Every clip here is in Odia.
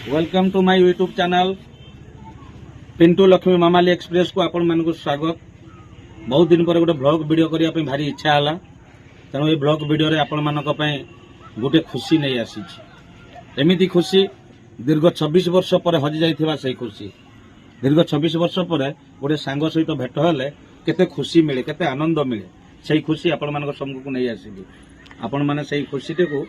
Welcome to my YouTube channel Pintu Lakshmi Mamali ଏକ୍ସପ୍ରେସକୁ ଆପଣମାନଙ୍କୁ ସ୍ୱାଗତ। ବହୁତ ଦିନ ପରେ ଗୋଟେ ବ୍ଲଗ୍ ଭିଡ଼ିଓ କରିବା ପାଇଁ ଭାରି ଇଚ୍ଛା ହେଲା। ତେଣୁ ଏଇ ବ୍ଲଗ୍ ଭିଡ଼ିଓରେ ଆପଣମାନଙ୍କ ପାଇଁ ଗୋଟେ ଖୁସି ନେଇ ଆସିଛି। ଏମିତି ଖୁସି, ଦୀର୍ଘ 26 ବର୍ଷ ପରେ ହଜି ଯାଇଥିବା ସେଇ ଖୁସି। ଦୀର୍ଘ 26 ବର୍ଷ ପରେ ଗୋଟେ ସାଙ୍ଗ ସହିତ ଭେଟ ହେଲେ କେତେ ଖୁସି ମିଳେ, କେତେ ଆନନ୍ଦ ମିଳେ, ସେଇ ଖୁସି ଆପଣମାନଙ୍କ ସମ୍ମୁଖକୁ ନେଇ ଆସିବି। ଆପଣମାନେ ସେଇ ଖୁସିଟିକୁ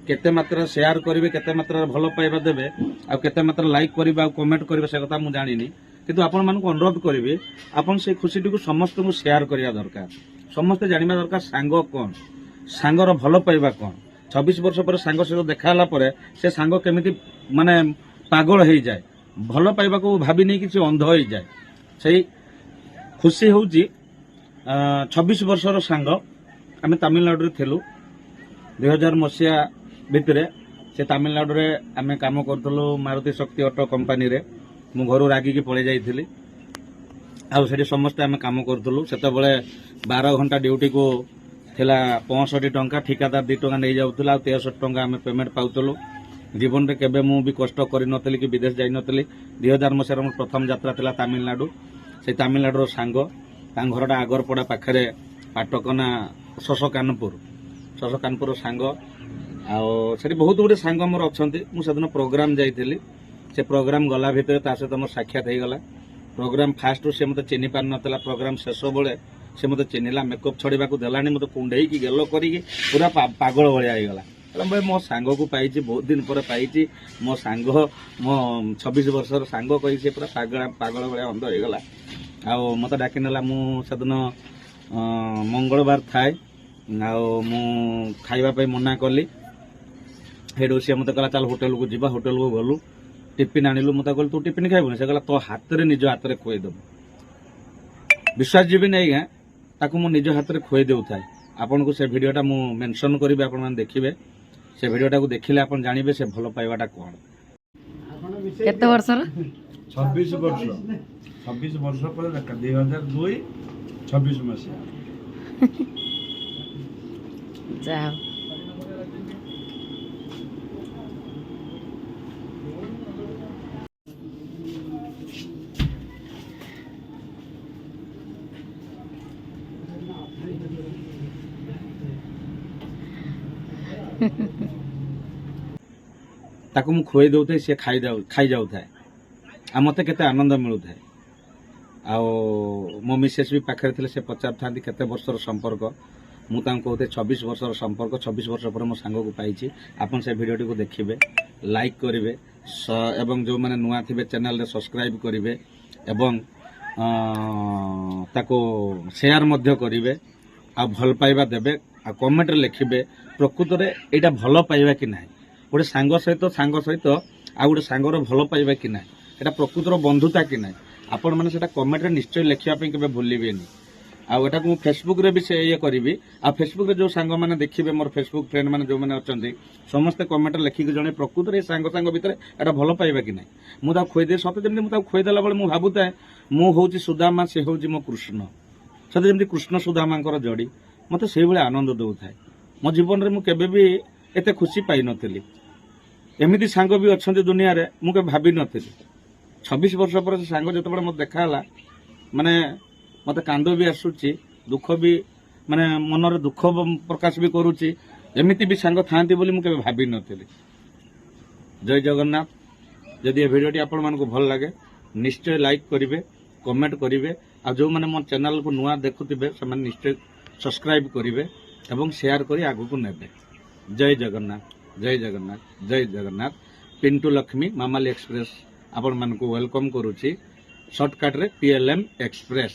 କେତେ ମାତ୍ରାରେ ସେୟାର କରିବେ, କେତେ ମାତ୍ରାରେ ଭଲ ପାଇବା ଦେବେ ଆଉ କେତେ ମାତ୍ରାରେ ଲାଇକ୍ କରିବେ ଆଉ କମେଣ୍ଟ କରିବେ, ସେ କଥା ମୁଁ ଜାଣିନି। କିନ୍ତୁ ଆପଣମାନଙ୍କୁ ଅନୁରୋଧ କରିବି, ଆପଣ ସେଇ ଖୁସିଟିକୁ ସମସ୍ତଙ୍କୁ ସେୟାର କରିବା ଦରକାର। ସମସ୍ତେ ଜାଣିବା ଦରକାର ସାଙ୍ଗ କ'ଣ, ସାଙ୍ଗର ଭଲ ପାଇବା କ'ଣ। 26 ବର୍ଷ ପରେ ସାଙ୍ଗ ସହିତ ଦେଖା ହେଲା ପରେ ସେ ସାଙ୍ଗ କେମିତି ମାନେ ପାଗଳ ହେଇଯାଏ, ଭଲ ପାଇବାକୁ ଭାବି ନେଇକି ସେ ଅନ୍ଧ ହେଇଯାଏ। ସେଇ ଖୁସି ହେଉଛି 26 ବର୍ଷର ସାଙ୍ଗ। ଆମେ ତାମିଲନାଡୁରେ ଥିଲୁ 2000 ମସିହା ଭିତରେ। ସେ ତାମିଲନାଡୁରେ ଆମେ କାମ କରୁଥିଲୁ ମାରୁତି ଶକ୍ତି ଅଟୋ କମ୍ପାନୀରେ। ମୁଁ ଘରୁ ରାଗିକି ପଳେଇ ଯାଇଥିଲି ଆଉ ସେଠି ସମସ୍ତେ ଆମେ କାମ କରୁଥିଲୁ। ସେତେବେଳେ 12 ଘଣ୍ଟା ଡ୍ୟୁଟିକୁ ଥିଲା 65 ଟଙ୍କା। ଠିକାଦାର 2 ଟଙ୍କା ନେଇଯାଉଥିଲା ଆଉ 63 ଟଙ୍କା ଆମେ ପେମେଣ୍ଟ ପାଉଥିଲୁ। ଜୀବନରେ କେବେ ମୁଁ ବି କଷ୍ଟ କରିନଥିଲି କି ବିଦେଶ ଯାଇନଥିଲି। 2000 ମସିହାରେ ମୋର ପ୍ରଥମ ଯାତ୍ରା ଥିଲା ତାମିଲନାଡୁ। ସେଇ ତାମିଲନାଡୁର ସାଙ୍ଗ, ତାଙ୍କ ଘରଟା ଆଗରପଡ଼ା ପାଖରେ ପାଟକନା ଶଶକାନପୁର, ଶଶକାନପୁର ସାଙ୍ଗ। ଆଉ ସେଠି ବହୁତ ଗୁଡ଼ିଏ ସାଙ୍ଗ ମୋର ଅଛନ୍ତି। ମୁଁ ସେଦିନ ପ୍ରୋଗ୍ରାମ ଯାଇଥିଲି। ସେ ପ୍ରୋଗ୍ରାମ ଗଲା ଭିତରେ ତା ସହିତ ମୋର ସାକ୍ଷାତ ହେଇଗଲା। ପ୍ରୋଗ୍ରାମ ଫାଷ୍ଟରୁ ସେ ମୋତେ ଚିହ୍ନି ପାରିନଥିଲା। ପ୍ରୋଗ୍ରାମ ଶେଷ ବେଳେ ସେ ମୋତେ ଚିହ୍ନିଲା। ମେକଅପ୍ ଛଡ଼ିବାକୁ ଦେଲାନି, ମୋତେ କୁଣ୍ଡେଇକି ଗେଲ କରିକି ପୁରା ପାଗଳ ଭଳିଆ ହେଇଗଲା। କହିଲା, ଭାଇ, ମୋ ସାଙ୍ଗକୁ ପାଇଛି, ବହୁତ ଦିନ ପରେ ପାଇଛି, ମୋ ସାଙ୍ଗ, ମୋ 26 ବର୍ଷର ସାଙ୍ଗ କହିକି ସେ ପୁରା ପାଗଳ ପାଗଳ ଭଳିଆ ଅନ୍ଧ ହେଇଗଲା ଆଉ ମୋତେ ଡାକି ନେଲା। ମୁଁ ସେଦିନ ମଙ୍ଗଳବାର ଥାଏ ଆଉ ମୁଁ ଖାଇବା ପାଇଁ ମନା କଲି। ସେଇଠୁ ସିଏ ମୋତେ କହିଲା, ଚାଲ ହୋଟେଲକୁ ଯିବା। ହୋଟେଲକୁ ଗଲୁ, ଟିଫିନ୍ ଆଣିଲୁ। ମୁଁ ତାକୁ କହିଲି, ତୁ ଟିଫିନ୍ ଖାଇବୁନି? ସେ କହିଲା, ତୋ ହାତରେ, ନିଜ ହାତରେ ଖୁଆଇଦେବୁ। ବିଶ୍ୱାସ ଯିବେନି ଆଜ୍ଞା, ତାକୁ ମୁଁ ନିଜ ହାତରେ ଖୁଆଇ ଦେଉଥାଏ। ଆପଣଙ୍କୁ ସେ ଭିଡ଼ିଓଟା ମୁଁ ମେନସନ୍ କରିବି, ଆପଣମାନେ ଦେଖିବେ। ସେ ଭିଡ଼ିଓଟାକୁ ଦେଖିଲେ ଆପଣ ଜାଣିବେ ସେ ଭଲ ପାଇବାଟା କ'ଣ। କେତେ ବର୍ଷର? 26 ବର୍ଷ। 26 ବର୍ଷ ପରେ ଦେଖା, 2002 26 ମସିହା। ଯାହା ହଉ। ତାକୁ ମୁଁ ଖୁଆଇ ଦେଉଥାଏ, ସେ ଖାଇ ଯାଉଥାଏ ଆଉ ମୋତେ କେତେ ଆନନ୍ଦ ମିଳୁଥାଏ। ଆଉ ମୋ ମିସେସ୍ ବି ପାଖରେ ଥିଲେ। ସେ ପଚାରୁଥାନ୍ତି, କେତେ ବର୍ଷର ସମ୍ପର୍କ? ମୁଁ ତାଙ୍କୁ କହୁଥାଏ, 26 ବର୍ଷର ସମ୍ପର୍କ, 26 ବର୍ଷ ପରେ ମୋ ସାଙ୍ଗକୁ ପାଇଛି। ଆପଣ ସେ ଭିଡ଼ିଓଟିକୁ ଦେଖିବେ, ଲାଇକ୍ କରିବେ ଏବଂ ଯେଉଁମାନେ ନୂଆ ଥିବେ ଚ୍ୟାନେଲରେ ସବସ୍କ୍ରାଇବ୍ କରିବେ ଏବଂ ତାକୁ ସେୟାର ମଧ୍ୟ କରିବେ ଆଉ ଭଲ ପାଇବା ଦେବେ ଆଉ କମେଣ୍ଟରେ ଲେଖିବେ, ପ୍ରକୃତରେ ଏଇଟା ଭଲ ପାଇବା କି ନାହିଁ? ଗୋଟେ ସାଙ୍ଗ ସହିତ ଆଉ ଗୋଟେ ସାଙ୍ଗର ଭଲ ପାଇବା କି ନାହିଁ? ଏଇଟା ପ୍ରକୃତର ବନ୍ଧୁତା କି ନାହିଁ? ଆପଣମାନେ ସେଇଟା କମେଣ୍ଟରେ ନିଶ୍ଚୟ ଲେଖିବା ପାଇଁ କେବେ ଭୁଲିବେନି। ଆଉ ଏଟାକୁ ମୁଁ ଫେସବୁକରେ ବି ସେ ଇଏ କରିବି। ଆଉ ଫେସବୁକରେ ଯେଉଁ ସାଙ୍ଗମାନେ ଦେଖିବେ, ମୋର ଫେସବୁକ ଫ୍ରେଣ୍ଡ ମାନେ ଯେଉଁମାନେ ଅଛନ୍ତି, ସମସ୍ତେ କମେଣ୍ଟରେ ଲେଖିକି ଜଣେ, ପ୍ରକୃତରେ ଏ ସାଙ୍ଗ ସାଙ୍ଗ ଭିତରେ ଏଟା ଭଲ ପାଇବା କି ନାହିଁ? ମୁଁ ତାକୁ ଖୁଆଇଦିଏ। ସତେ ଯେମିତି ମୁଁ ତାକୁ ଖୁଆଇଦେଲା ବେଳେ ମୁଁ ଭାବୁଥାଏ, ମୁଁ ହେଉଛି ସୁଦାମା, ସେ ହେଉଛି ମୋ କୃଷ୍ଣ। ସତେ ଯେମିତି କୃଷ୍ଣ ସୁଦାମାଙ୍କର ଯୋଡ଼ି ମୋତେ ସେଇଭଳି ଆନନ୍ଦ ଦେଉଥାଏ। ମୋ ଜୀବନରେ ମୁଁ କେବେ ବି ଏତେ ଖୁସି ପାଇନଥିଲି। ଏମିତି ସାଙ୍ଗ ବି ଅଛନ୍ତି ଦୁନିଆରେ, ମୁଁ କେବେ ଭାବିନଥିଲି। 26 ବର୍ଷ ପରେ ସେ ସାଙ୍ଗ ଯେତେବେଳେ ମୋତେ ଦେଖାହେଲା, ମାନେ ମୋତେ କାନ୍ଦ ବି ଆସୁଛି, ଦୁଃଖ ବି, ମାନେ ମନରେ ଦୁଃଖ ପ୍ରକାଶ ବି କରୁଛି। ଏମିତି ବି ସାଙ୍ଗ ଥାଆନ୍ତି ବୋଲି ମୁଁ କେବେ ଭାବିନଥିଲି। ଜୟ ଜଗନ୍ନାଥ। ଯଦି ଏ ଭିଡ଼ିଓଟି ଆପଣମାନଙ୍କୁ ଭଲ ଲାଗେ, ନିଶ୍ଚୟ ଲାଇକ୍ କରିବେ, କମେଣ୍ଟ କରିବେ ଆଉ ଯେଉଁମାନେ ମୋ ଚ୍ୟାନେଲକୁ ନୂଆ ଦେଖୁଥିବେ, ସେମାନେ ନିଶ୍ଚୟ ସବସ୍କ୍ରାଇବ୍ କରିବେ ଏବଂ ସେୟାର କରି ଆଗକୁ ନେବେ। ଜୟ ଜଗନ୍ନାଥ, ଜୟ ଜଗନ୍ନାଥ, ଜୟ ଜଗନ୍ନାଥ। ପିଣ୍ଟୁ ଲକ୍ଷ୍ମୀ ମାମାଲି ଏକ୍ସପ୍ରେସ ଆପଣମାନଙ୍କୁ welcome କରୁଛି, ସର୍ଟକଟ୍ରେ ପିଏଲ୍ଏମ୍ ଏକ୍ସପ୍ରେସ।